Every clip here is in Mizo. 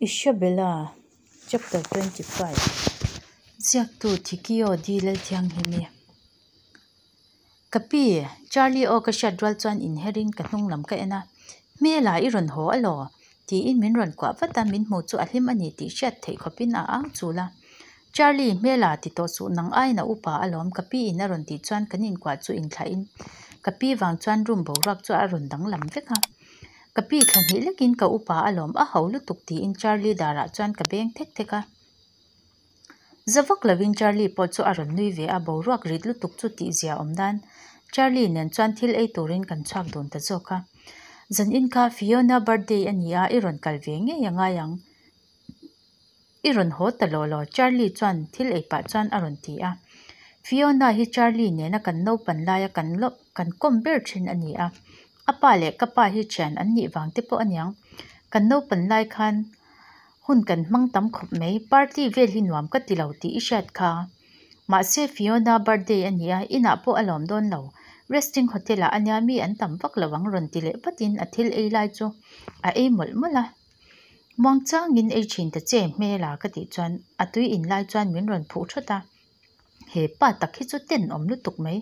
Isabella, Chapter 25 Ziaktu Thikio Di Lalthianghlim-i Ka pi, Charlie aw ka hriat rual chuan inherin ka hnung lam ka en a, Hmela i rawn haw alaw? tiin min rawn kuah vat a, min hmu chu a hlim a ni tih hriat theih khawpin a au chul a. Charlie, Hmela ti tawh suh nang aiin a upa alawm ka pi in a rawn tih chuan kan inkuah chu inthlahin ka pi vang chuan room boruak chu a rawn danglam vek a. Ka pi thla hnih lekin ka upa alawm a ho lutuk tiin Charlie darah chuan ka beng thek thek a. Za vak lovin Charlie pawh chu a rawn nui ve a, boruak rit lutuk chu tih zia awm nan Charlie nen chuan thil ei turin kan chhuak dun ta zawk a. Zanin kha Fiona birthday a ni a, i rawn kal ve ngei a ngai ang. I rawn haw ta law law, Charlie chuan thil ei pah chuan a rawn ti a. Fiona hi Charlie nena kan naupan laia kan kan kawm ber thin a ni a. A pa leh ka pa hi thian an nih vang te pawh a niang. Kan naupan lai khan hun kan hmang tam khawp mai, party vel hi nuam ka ti lo tih i hriat kha. Mahse Fiona birthday a ni a, inah pawh a lawm dawn lo. Resting hotel ah a nia mi an tam vak lo ang rawn ti leh vatin a thil ei lai chu a ei mawlh mawlh a. Muangchangin ei thin ta che hmel a ka tih chuan a tui in lai chuan min rawn phuh thawt a. He pa tak hi chu tenawm lutuk mai.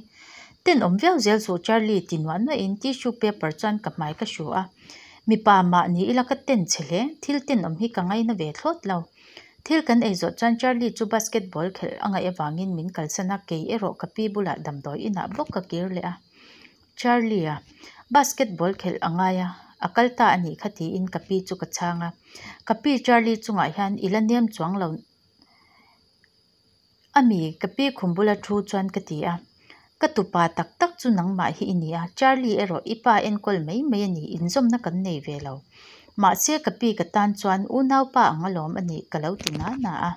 Tenawm viau zel suh Charlie ti nuah nuahin tissue paper chuan ka hmai ka hru a. Mipa mah ni ila ka ten che hle, thil tenawm hi ka ngaina ve thlawt lo. Thil kan ei zawh chuan Charlie chu basketball khelh a ngaih avangin min kalsan a, kei erawh ka pi bulah damdawi inah bawk ka kir leh a. Charlie a basketball khelh a ngai a, a kal ta a nih kha tiin ka pi chu ka chhang a. Ka pi Charlie chungah hian i la nem chuang lo a mi ka pi khum bula thu chuan ka ti a. Ka tupa tak tak chu nangmah hi i ni a, Charlie erawh i pa enkawl mai mai a ni, inzawmna kan nei ve lo. Mahse ka pi ka tan chuan unaupa ang alawm a nih ka lo ti na na a.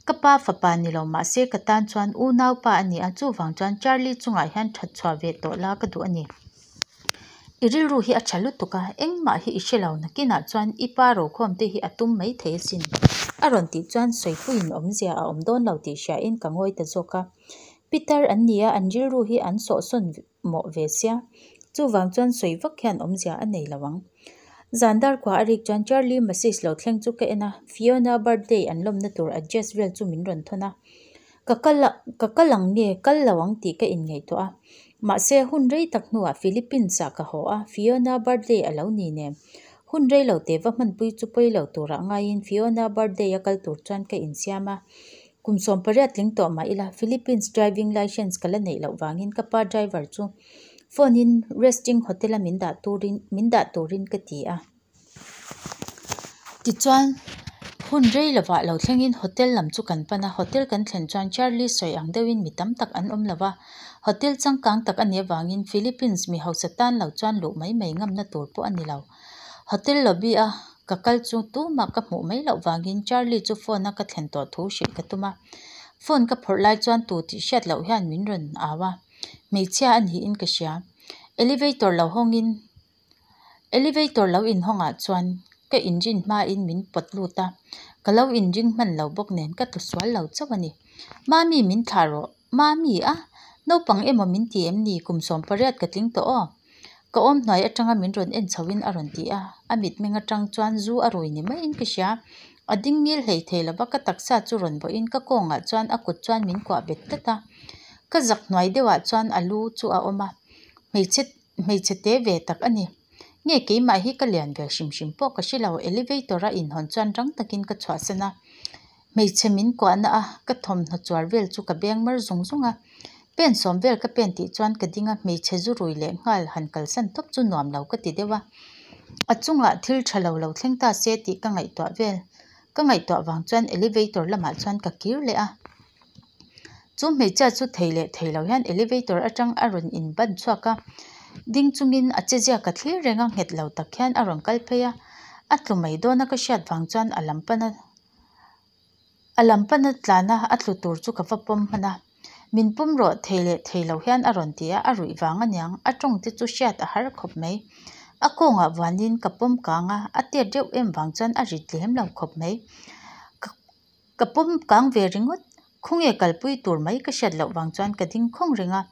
Ka pa fapa ni lo mahse ka tan chuan unaupa a ni a, chuvang chuan Charlie chungah hian that chhuah ve tawh la ka duh a ni. I rilru hi a tha lutuk a, engmah hi i hre lo nakinah chuan i pa rokhawm te hi a tum mai thei asin. A rawn tih chuan sawipuiin awmzia a awm dawn lo tih hriain ka ngawi ta zawk a. Pitar an ni a, an rilru hi an sawhsawn mawh ve sia, chuvang chuan sawi vak hian awmzia a nei lo ang. Zan dar kua a rik chuan Charlie message lo thleng chu ka en a, Fiona birthday an lawmna tur address vel chu min rawn thawn a. Ka kal ka kal ang nge kal lo ang tih ka inngaihtuah a, mahse hun rei tak hnuah Philippines ah ka haw a, Fiona birthday a lo ni nen. Hun rei lo te va hmanpui chu pawi lo turah ngaiin Fiona birthday a kal tur chuan ka insiam a. Kum 18 tling tawh mah ila Philippines driving licence ka la neih loh vangin ka pa driver chu phone in resting hotel a min dah turin min dah turin ka ti a. Tichuan hun rei lovah lo thlengin hotel lam chu kan pan a, hotel kan thlen chuan Charlie sawi ang deuhin mi tam tak an awm lo va, hotel changkang tak a nih avangin Philippines mi hausa tan lo chuan luh mai mai ngamna tur pawh a ni lo. Hotel lobby a ka kal chu tumah ka hmuh mai loh vangin Charlie chu phone a ka thlen tawh thu hrilh ka tum a. Phone ka phawrh lai chuan tu tih hriat loh hian min rawn au a, hmeichhia a niin ka hria. Elevator lo hawngin Elevator lo inhawngah chuan ka inrin hmain min pawt lut a, ka lo inring hman lo bawk nen ka tlu sual lo chauh a ni. Mami min thlah rawh, Mami a, naupang emaw min ti em ni kum 18 ka tling tawh aw. Ka awm hnuai atanga min rawn en chhoin a rawn ti a, a mitmeng atang chuan zu a rui ni maiin ka hria. A ding ngil hlei thei lova ka taksa chu rawn bawhin ka kawngah chuan a kut chuan min kuah bet tlat a. Ka zak hnuai deuhah chuan a lu chu a awm a, hmeichhe hmeichhe te ve tak a ni. Nge keimah hi ka lian ve hrim hrim pawh ka hre lo, elevator a inhawn chuan rang takin ka chhuahsan a. Hmeichhe min kuahna a ka thawmhnaw chuar vel chu ka beng mar zung zung a. Pen sawm vel ka pen tih chuan ka ding a, hmeichhe zu rui leh nghal han kalsan tawp chu nuam lo ka ti deuh a. A chungah thil tha lo lo thleng ta se tih ka ngaihtuah vel. Ka ngaihtuah vang chuan elevator lamah chuan ka kir leh a. Chu hmeichhia chu thei leh thei lo hian elevator atang a rawn in ban chhuak a, ding chungin a che ziak a thlir reng a, nghet lo tak hian a rawn kal phei a. A tlu mai dawn a ka hriat vang chuan a lam pan a. A lam pana tlana a tlu tur chu ka va pawm hman a, Min pawm rawh thei leh thei lo hian a rawn ti a, a ruih vang aniang, a tawng te chu hriat a har khawp mai. A kawngah vuanin ka pawm kang a, a tet reuh em vang chuan a rit lem lo khawp mai. Ka pawm kang ve ringawt, khawnge kalpui tur mai ka hriat loh vang chuan ka ding khawng reng a.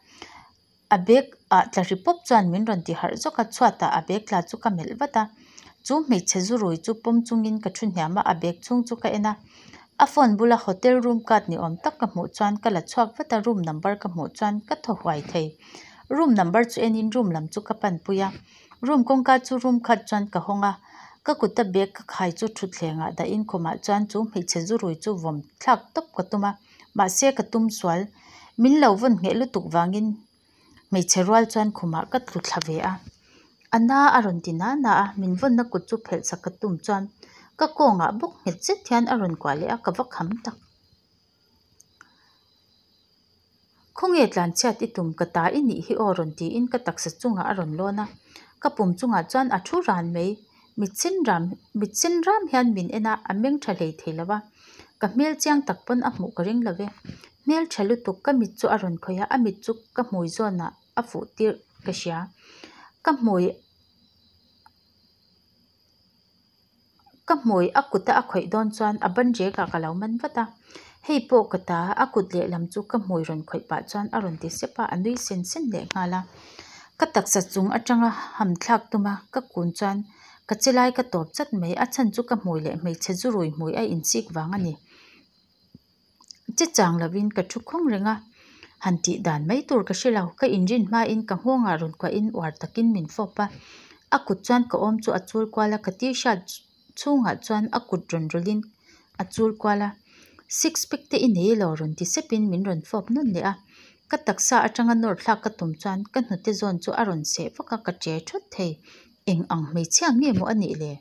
A bag ah tla ri pawp chuan min rawn ti harh zawk a, chhuatah a bag tla chu ka melh vat a. Chu hmeichhe zu rui chu pawm chungin ka thu hniam a, a bag chhung chu ka en a. A phone bula hotel room card ni awm tak ka hmuh chuan ka la chhuak vat a, room number ka hmuh chuan ka thaw huai thei. Room number chu enin room lam chu ka pan pui a, room kawngka chu room khat chuan ka hawng a, ka kuta bag ka khai chu thutthlengah dahin khumah chuan chu hmeichhe zu rui chu vawm thlak tawp ka tum a, mahse ka tum sual. Min lo vawn ngheh lutuk vangin hmeichhe rual chuan khumah ka tlu thla ve a, a na a rawn ti na na a, min vawnna kut chu phelh sak ka tum chuan ka kawngah bawk nghet zet hian a rawn kuah leh a, ka va kham tak. Khawnge tlanchhiat i tum ka ta i nih hi aw rawn tiin ka taksa chungah a rawn lawn a, ka pum chungah chuan a thu ran mai. Mit sen ram mit sen ram hian min en a, a meng tha hlei thei lo va, ka hmel chiang tak pawn a hmuh ka ring lo ve. Hmel tha lutuk ka mit chu a rawn khawih a, a mit chu ka hmui zawnah a fuh tirh ka hria. Ka hmui ka hmui a kuta a khawih dawn chuan a ban rek ah ka lo man vat a, hei pawh ka ta a kut lehlam chu ka hmui rawn khawih pah chuan a rawn ti sep a, a nui sen sen leh nghal a. Ka taksa chung atanga ham thlak tum a ka kun chuan ka che lai ka tawp chat mai, a chhan chu ka hmui leh hmeichhe zu rui hmui a insik vang a ni. Che chang lovin ka thu khawng reng a, han tih dan mai tur ka hre lo. Ka inrin hmain ka nghawngah rawn kuahin uar takin min fawp a, a kut chuan ka awm chu a chul kual a, ka t-shirt chhungah chuan a kut rawn rawlhin a chul kual a. Six pack te i nei elaw rawn ti sepin min rawn fawp nawn leh a, ka taksa atanga nawr thlak ka tum chuan ka hnute zawn chu a rawn seh vak a, ka che thawt thei. Eng ang hmeichhia nge maw a nih le?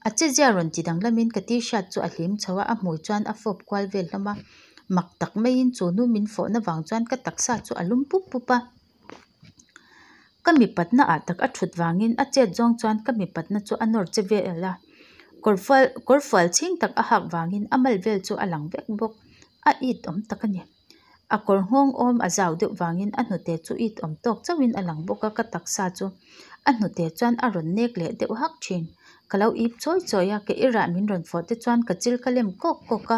A chezia rawn ti danglamin ka t-shirt chu a hlim chho a, a hmui chuan a fawp kual vel hlawm a. Mak tak maiin chu nu min fawhna vang chuan ka taksa chu a lum pup pup a. Ka mipatna ah tak a thut vangin a chet zawng chuan ka mipatna chu a nawr che vel a. Kawrfual kawrfual chhing tak a hak vangin a mal vel chu a lang vek bawk. A it awm tak a ni. A kawr nghawng awm a zau deuh vangin a hnute chu it awm tawk chauhin a lang bawk a, ka taksa chu a hnute chuan a rawn nek leh deuh hak thin. Ka lo ip chawi chawi a, ka irah min rawn fawh te chuan ka chil ka lem kawk kawk a,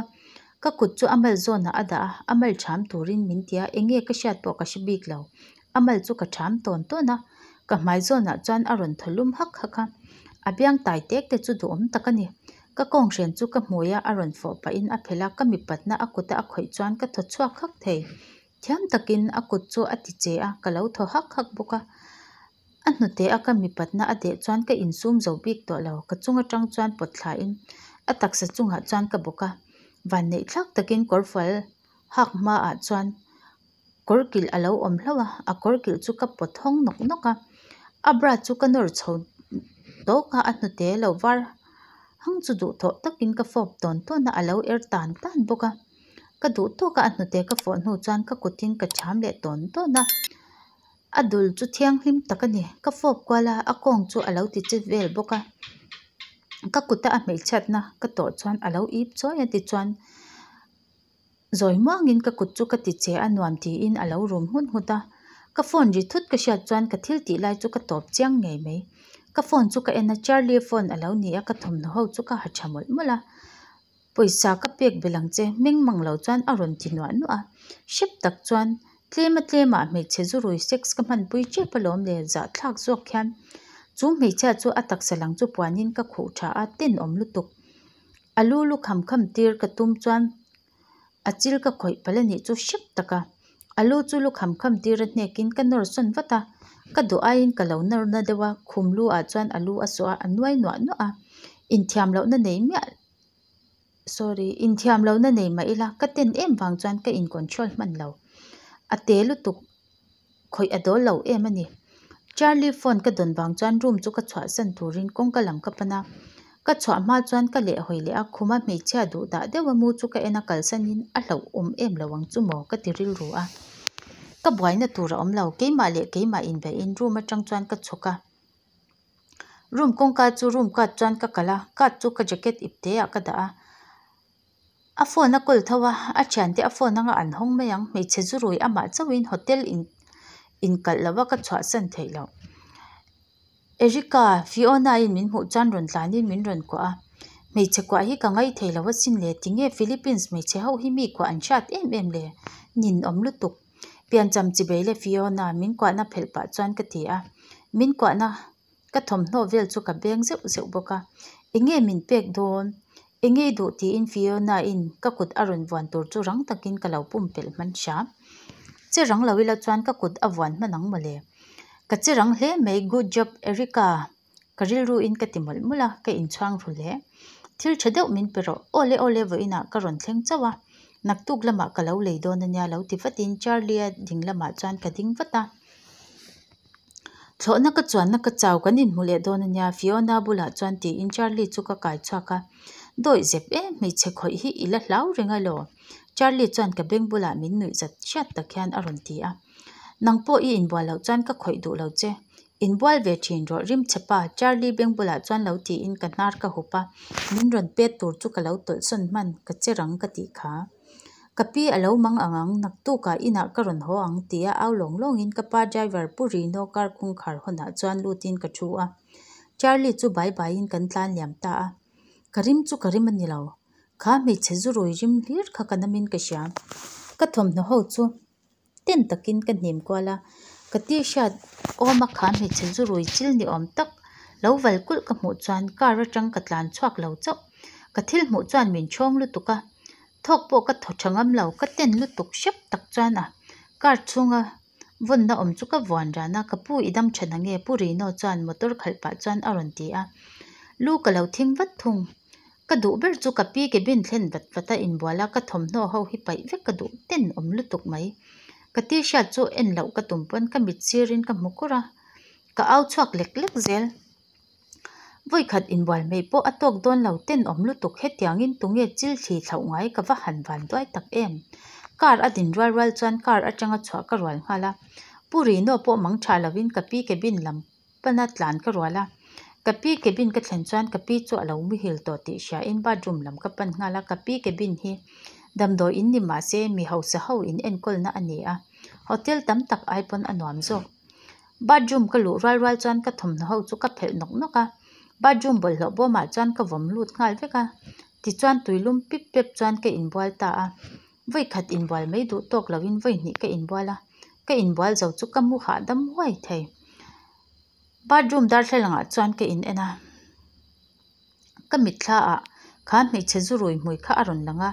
ka kut chu a mal zawnah a dah a, a mal ṭham turin min ti a, eng nge ka hriat pawh ka hre bik lo. A mal chu ka ṭham tawn tawn a, ka hmai zawnah chuan a rawn thaw lum hak hak a, a biang tai tek te chu duhawm tak a ni. Ka kawnghren chu ka hmui a, a rawn fawh pahin a phelh a, ka mipatna a kuta a khawih chuan ka thaw chhuak hak thei. Thiam takin a kut chu a ti che a, ka lo thaw hak hak bawk a. A hnute a ka mipatna a deh chuan ka insum zo bik tawh lo, ka chung atang chuan pawt thlain a taksa chungah chuan ka bawk a. Vanneih thlak takin kawrfual hak hmaah chuan kawr kilh a lo awm hlauh a, a kawr kilh chu ka pawt hawng nawk nawk a, a bra chu ka nawr chho tawk a, a hnute lo var hang chu duhthawh takin ka fawp tawn tawn a, a lo er tan tan bawk a, ka duh tawk a, a hnute ka fawh hnu chuan ka kutin ka ṭham leh tawn tawn a, a dul chu thianghlim tak a ni, ka fawp kual a, a kawng chu a lo ti che vel bawk a, ka kuta a hmeichhiatna ka tawh chuan a lo ip chawi a tichuan. Zawi muangin ka kut chu ka ti che a nuam tiin a lo rum nghut nghut a, ka phone ri thut ka hriat chuan ka thil tih lai chu ka tawp chiang ngei mai. Ka phone chu ka en a, Charlie phone a lo ni a, ka thawmhnaw ho chu ka ha tha mawlh mawlh a, pawisa ka pek belh ang che meng mang lo chuan a rawn ti nuah nuah a, hrep tak chuan tlem a tlemah hmeichhe zu rui sex ka hmanpui tep alawm le zahthlak zawk hian chu hmeichhia chu a taksa lang chu puanin ka khuh tha a, tenawm lutuk. A lu lu kham kham tir ka tum chuan a chil ka khawih palh a nih chu hrep tak a, a lu chu lu kham kham tir a hnekin ka nawr sawn vat a, ka duh aiin ka lo nawr na deuh a, khum lu ah chuan a lu a sawh a, a nuai nuah nuah a, inthiam lohna nei miah sorry inthiam lohna nei mah ila ka ten em vang chuan ka in control hman lo, a te lutuk khawih a dawl lo em a ni. Charlie phone ka dawn vang chuan room chu ka chhuahsan turin kawngka lam ka pan a, ka chhuah hma chuan ka lehhawi leh a, khuma hmeichhia duh dah deuh a mu chu ka en a kalsanin a hlauhawm em lo ang chu maw ka ti rilru a. Ka buaina tur a awm lo, keimah leh keimah inbeihin room atang chuan ka chhuk a. Room kawngka chu room card chuan ka kalh a, card chu ka jacket ipte ah ka dah a. A phone a kawl tho a, a thiante a phone anga an hawng mai ang, hmeichhe zu rui amah chauhin hotel in inkalh lo a ka chhuahsan theih loh. Erica, Fiona in min hmuh chuan rawn tlanin min rawn kuah a, hmeichhe kuah hi ka ngaih thei lo asin le, tinge Philippines hmeichhe ho hi mi kuah an hriat em em le, ninawm lutuk. Piancham chibei le Fiona, min kuahna phelh pah chuan ka ti a, min kuahna. Ka thawmhnaw vel chu ka beng zeuh zeuh bawk a. Enge min pek dawn? Enge i duh tiin Fiona-in ka kut a rawn vuan tur chu rang takin ka lo pumpelh hman hram. Che rang lo ila chuan ka kut a vuan hman ang mawle. Ka che rang hle mai, good job Erica! Ka rilruin ka ti mawlh mawlh a, ka inchhuang ru hle. Thil tha deuh min pe rawh. Awle awle vawiinah ka rawn thleng chauh a, naktuk lamah ka lo lei dawn ania lo ti vatin Charlie-a ding lamah chuan ka ding vat a. Thlawhna ka chuanna ka chau kan inhmu leh dawn ania Fiona bulah chuan tiin Charlie chu ka kai chhuak a. Dawih zep e, hmeichhe khawih hi i la hlau reng elaw? Charlie chuan ka beng bulah min nuih zat hriat tak hian a rawn ti a. Nang pawh i inbual loh chuan ka khawih duh lo che. Inbual ve thin rawh rim che pa Charlie beng bulah chuan lo tiin ka hnar ka hup a, min rawn pet tur chu ka lo tawlhsawn hman ka che rang ka tih kha. Ka pi a lo mang ang ang, naktukah inah ka rawn haw ang tia au lawng lawngin ka pa driver Pu Rino car kawngkhar hawnah chuan lutin ka thu a. Charlie chu bai baiin kan tlan liam ta a. Ka rim chu ka rim a ni lo. Kha hmeichhe zurui rim hlir kha ka namin ka hria. Ka thawmhnaw ho chu ten takin ka hnim kual a, ka t-shirt awma kha hmeichhe zurui chil ni awm tak lo val kulh ka hmuh chuan car atang ka tlan chhuak lo chauh. Ka thil hmuh chuan min chhawng lutuk a, thawk pawh ka thaw tha ngam lo, ka ten lutuk hrep tak chuan a car chhunga vawnna awm chu ka vuan ran a, ka pu i dam tha nange Pu Rino chuan motor khalh pah chuan a rawn ti a, lu ka lo thing vat thung. Ka duh ber chu ka pi cabin thlen vat vat a inbual a, ka thawmhnaw ho hi paih vek ka duh ten awm lutuk mai. Ka t-shirt chu en loh ka tum pawn ka mit sirin ka hmu kur a, ka au chhuak lek lek zel. Vawikhat inbual mai pawh a tawk dawn lo ten awm lutuk hetiangin tunge chil thli thlauh ngai ka va han van duai tak em. Car a din rual rual chuan car atanga chhuah ka rual nghal a, Pu Rino pawh mang tha lovin ka pi cabin lam Pana tlan ka rual a, ka pi cabin ka thlen chuan ka pi chu a lo muhil tawh tih hriain bathroom lam ka pan nghal a, ka pi cabin hi damdawi in ni mah se mi hausa ho in enkawlna a ni a, hotel tam tak ai pawn a nuam zawk. Bathroom ka luh rual rual chuan ka thawmhnaw ho chu ka phelh nawk nawk a, bathroom bawlhhlawh bawmah chuan ka vawm lut nghal vek a, tichuan tuilum pip pep chuan ka inbual ta a. Vawikhat inbual mai duh tawk loin vawihnih ka inbual a, ka inbual zo chu ka mu hahdam huai thei. Bathroom darthlalangah chuan ka in en a, ka mitthla ah kha hmeichhe zurui hmui kha a rawn lang a,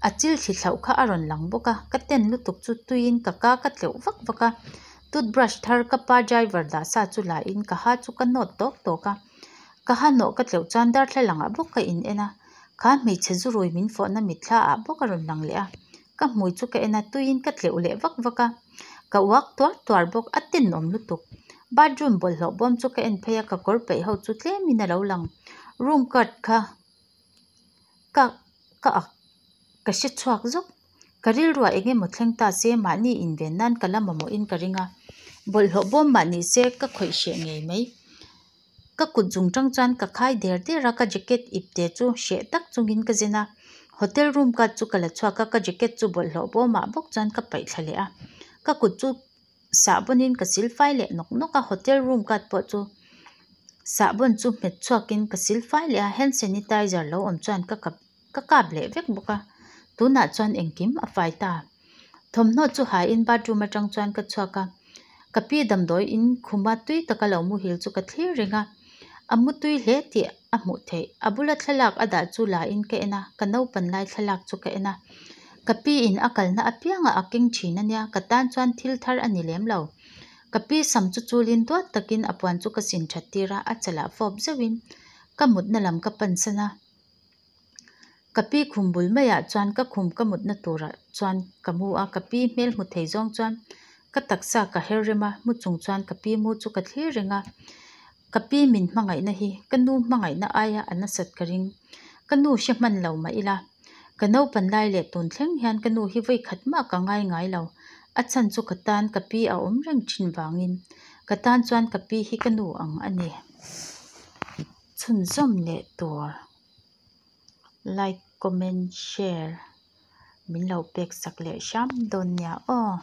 a chil thli thlauh kha a rawn lang bawk a, ka ten lutuk chu tuiin ka ka ka tleuh vak vak a, toothbrush thar ka pa driver dah sa chu la in ka ha chu ka nawt tawk tawk a, ka ha nawh ka tleuh chuan darthlalangah bawk ka in en a. Kha hmeichhe zurui min fawhna mitthla ah bawk a rawn lang leh a, ka hmui chu ka en a, tuiin ka tleuh leh vak vak a, ka uak tuar tuar bawk, a tenawm lutuk. Bathroom bawlhhlawh bawm chu ka en phei a, ka kawr peih ho chu tlemin a lo lang. Room card kha ka ka ak ka hre chhuak zawk. Ka rilruah eng emaw thleng ta se mahni inven nan ka la mamawhin ka ring a, bawlhhlawh bawm mah ni se ka khawih hreh ngei mai. Ka kut zung tang chuan ka khai der der a, ka jacket ip te chu hreh tak chungin ka zen a. Hotel room card chu ka la chhuak a, ka jacket chu bawlhhlawh bawmah bawk chuan ka paih thla leh a. Ka kut chu sahbawnin ka sil fai leh nawk nawk a, hotel room card pawh chu sahbawn chu hmet chhuakin ka sil fai leh a, hand sanitizer lo awm chuan ka kap ka kap leh vek bawk a. Tunah chuan engkim a fai ta. Thawmhnaw chu hain bathroom atang chuan ka chhuak a, ka pi damdawi in khuma tui taka lo muhil chu ka thlir reng a, a mu tui hle tih a hmuh theih. A bula thlalak a dah chu la in ka en a, ka naupan lai thlalak chu ka en a, ka pi in a kalna apiangah a keng thin a nia, ka tan chuan thil thar a ni lem lo. Ka pi sam chu chulin duat takin a puan chu ka sin that tir a, a chalah fawp zeuhin ka mutna lam ka pansan a. Ka pi khum bul maiah chuan ka khum ka mutna turah chuan ka mu a, ka pi hmel hmu thei zawng chuan ka taksa ka her rem a, mu chung chuan ka pi mu chu ka thlir reng a. Ka pi min hmangaihna hi ka nu hmangaihna aia a nasat ka ring. Ka nu hre hman lo mah ila, ka naupan lai leh tun thleng hian ka nu hi vawi khat mah ka ngai ngai lo. A chhan chu ka tan ka pi a awm reng thin vangin ka tan chuan ka pi hi ka nu ang a ni. Chhunzawm leh tur. Like comment share min lo pek sak leh hram dawn nia aw.